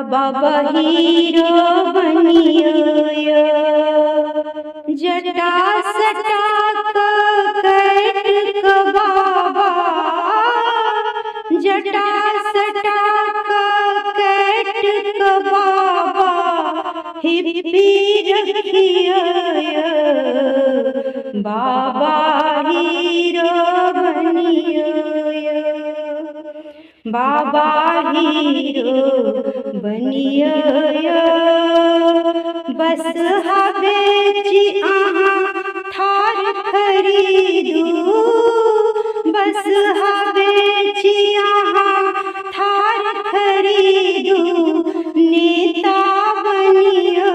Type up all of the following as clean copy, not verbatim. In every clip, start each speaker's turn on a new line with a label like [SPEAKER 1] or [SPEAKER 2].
[SPEAKER 1] बाबा हीरो बनियो। जटा सटा कट बाबा, जटा सटा कट बाबा हिप्पी रखियो, बाबा हीरो बनियो, बाबा हीरो बनियो। बस बेची अहाँ थार खरीदू, बस बेची अहाँ थार खरीदू, नेता बनियो,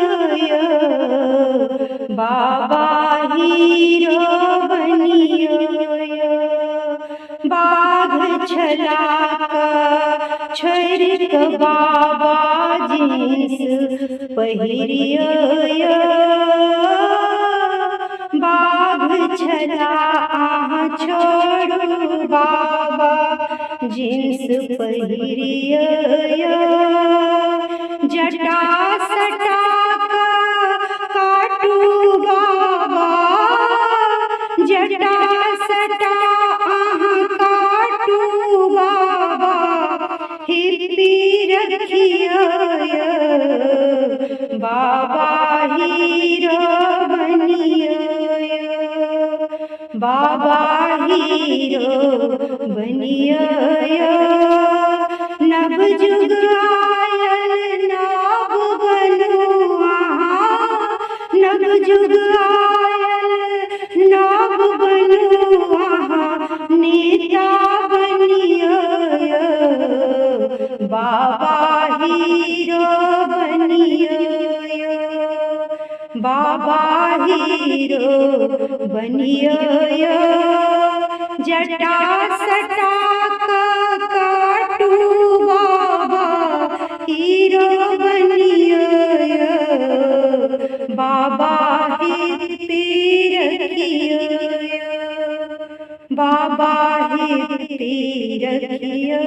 [SPEAKER 1] बाबा हीरो बनियो। बाघ छला छोड़ि कऽ बाबा जींस पहिरियो, बाघ छला अहाँ छोड़ू बाबा जींस पहिरियो। जटा सटा काटू बाबा, जटा सटा अहाँ काटू बाबा हिप्पी रखियो, बाबा हीरो बनियो, बाबा हीरो बनियो। नव जुग आयल नव बनू अहाँ, नव जुग आयल नव बनू अहाँ, नेता बनियो, बाबा हीरो बनियो, बाबा हीरो बनियो। जटा सटा काटू बाबा हीरो बनियो, बाबा हिप्पी रखियो, बाबा हिप्पी रखियो।